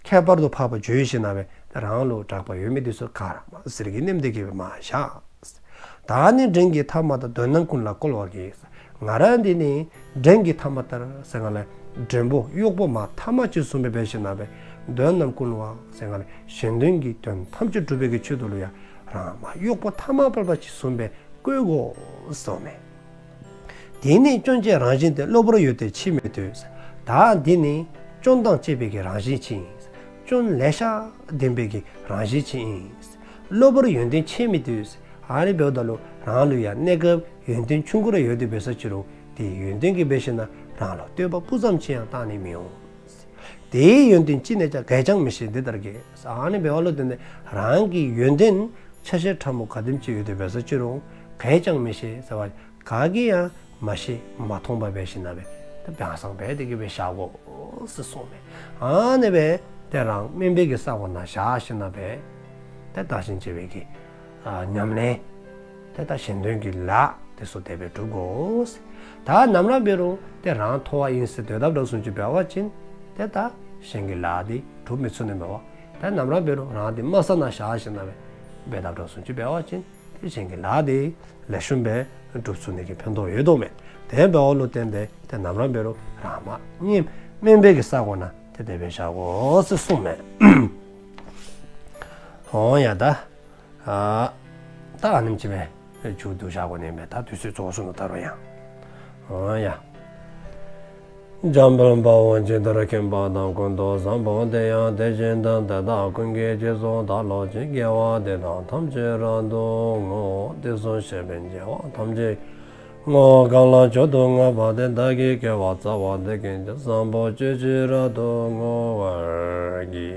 ཁྱད་པར་དུ་འཕགས་པ་བརྗོད་ཞིནམ་ལས་ཏེ་རང་ལུ་གྲགས་པ་ཡོད་མི་འདི་ཚུ་ག་ར་མར་ཟིལ་གྱིས་མནན་ཏེ་གི་སྦེ་མར་བཞག། བདག་ནི་བྲན་གྱི་ཐ་མ་ལྟར། དོན་རྣམས་ཀུན་ལ་བཀོལ་བར་གྱིས། ང་ར་འདི་ནི་བྲན་གྱི་ཐ་མ་ལྟར་ཟེར་ག་ལས་བྲན་པོ་གཡོག་པོ་མ་ཐ་མ་ཅིག་བཟུམ་སྦེ་འབད་ཞིནམ་ལས་དོན་རྣམས་ཀུན་ལ་ཟེར་ག་ལས་གཞན་དོན་གྱི་དོན་ཐམས་ཅད་སྒྲུབ་པའི་གི་ཆེད་དུ་ལུ་ཡང་རང་མར་གཡོག་པོ་ཐ་མ་བར་པ་ཅིག་བཟུམ་སྦེ་བཀོལ་དགོ་གསུངས་མས། དེ་ནི་སྐྱོན་བཅས་རང་བཞིན་ཏེ། གློ་བུར་ཡོན་ཏན་ཆེ་མི་འདོད། ད་འདི་ནི་སྐྱོན་དང་བཅས་པའི་གི་རང་བཞིན་ཅིག་ཨིན། སྐྱོན་ལེ་ཤ་ལྡན་པའི་གི་རང་བཞིན་ཅིག་ཨིན། གློ་བུར་ཡོན་ཏན་ཆེ་མི་འདོད། ཨ་ནི་འབདཝ་ད་ལུ་རང་ལུ་ཡང་གནས་སྐབས་ཡོན་ཏན་ཆུང་ཀུ་རེ་ཡོད་དེ་འབད་སོ་ཅི་རུང་དེ་ཡོན་ཏན་གྱིས་འབད་ཞིནམ་ལས་རང་ལུ་བསྟོད་པ་སྤུ་ཙམ་ཅིག་ཡང་བཏང་ནི་མི་འོང་། དེའི་ཡོན་ཏན་ཅི་ནས་ཀྱང་། གས་ཀྱང་མི་ཤེས་འདི་ལྟར་གྱིས། ཨ་ནི་འབདཝ་ལུ་བརྟེན་ཏེ་རང་གི་ཡོན་ཏན་ཆ་ཤས་ཕྲ་མོ་ག་དེམ་ཅིག་ཡོད་དེ་འབད་སོ་ཅི་རུང་གས་ཀྱང་མི་ཤེས་ཟེར་བ་ག་གིས་ཡང་མ་ཤེས་མ་མཐོང་པར་འབད་ཞིནམ་ལས་ཏེ་བྱང་སངས་འབད་དེ་གི་སྦེ་བཞག་དགོ་ཟེར་གསུངས་མས། ཨ་ནི་སྦེ་ཏེ་རང་དམན་པའི་གི་ས་གོ་ནང་བཞག་ཞིནམ་ལས་ཏེ་བདག་གཞན་བརྗེ་བའི་གི་ཨ་ཉམས་ལེན་ཏེ་ད་གཞན་དོན་གྱི་ལཱ་དེ་ཚུ་དེ་སྦེ་སྒྲུབ་དགོ། ད་ནམ་ར་འབད་རུང་ཏེ་རང་མཐོ་བ་ཨིན་ཟེར་འདོད་དཔ་འདྲཝ་བཟུམ་ཅིག་འབད་བ་ཅིན་ཏེ་ད་གཞན་གྱི་ལཱ་དེ་སྒྲུབ་མི་ཚུགས་ནི་མས་པ། ད་ནམ་ར་འབད་རུང་རང་དེ་དམའ་ས་ནང་བཞག་ཞིནམ་ལས་འབད་དཔ་འདྲཝ་བཟུམ་ཅིག་འབད་བ་ཅིན་ཏེ་གཞན་གྱི་ལཱ་དེ་ལེགས་ཤོམ་སྦེ་སྒྲུབ་ཚུགས་ནི་གི་ཕན་ཐོགས་ཡོད་དོ་མས། དེ་འབདཝ་ལུ་བརྟེན་ཏེ་ཏེ་ནམ་ར་འབད་རུང་རང་མར་དམན་པའི་གི་ས་གོ་ནང་ཏེ་དེ་སྦེ་བཞག་དགོ་ཟེར་གསུངས་མས། འོང་ཡ་ད། ཨ་ད་ཨ་ནེམ་ཅིག་སྦེ་མཇུག་བསྡུ་བཞག་དགོ་ནི་མས། ད་དུས་ཚོད་རྫོགས་སོ་ནུག་ད་རུང་ཡང་། འོང་ཡ། འཇམ་དཔལ་དཔའ་བོས་ཇི་ལྟར་མཁྱེན་པ་དང་། ཀུན་ཏུ་བཟང་པོ་དེ་ཡང་དེ་བཞིན་ཏེ། དེ་དག་ཀུན་གྱི་རྗེས་སུ་བདག་སློབ་ཅིང་། དགེ་བ་འདི་དག་ཐམས་ཅད་རབ་ཏུ་བསྔོ། དེ་བཞིན་གཤེགས་པའི་རྒྱལ་བ་ཐམས་ཅད་ངོ་གང་ལ་མཆོག་ཏུ་བསྔགས་པ་དེས། བདག་གི་དགེ་བ་རྩ་བ་འདི་ཀུན་ཀྱང་། བཟང་པོ་སྤྱོད་ཕྱིར་རབ་ཏུ་བསྔོ་བར་བགྱི།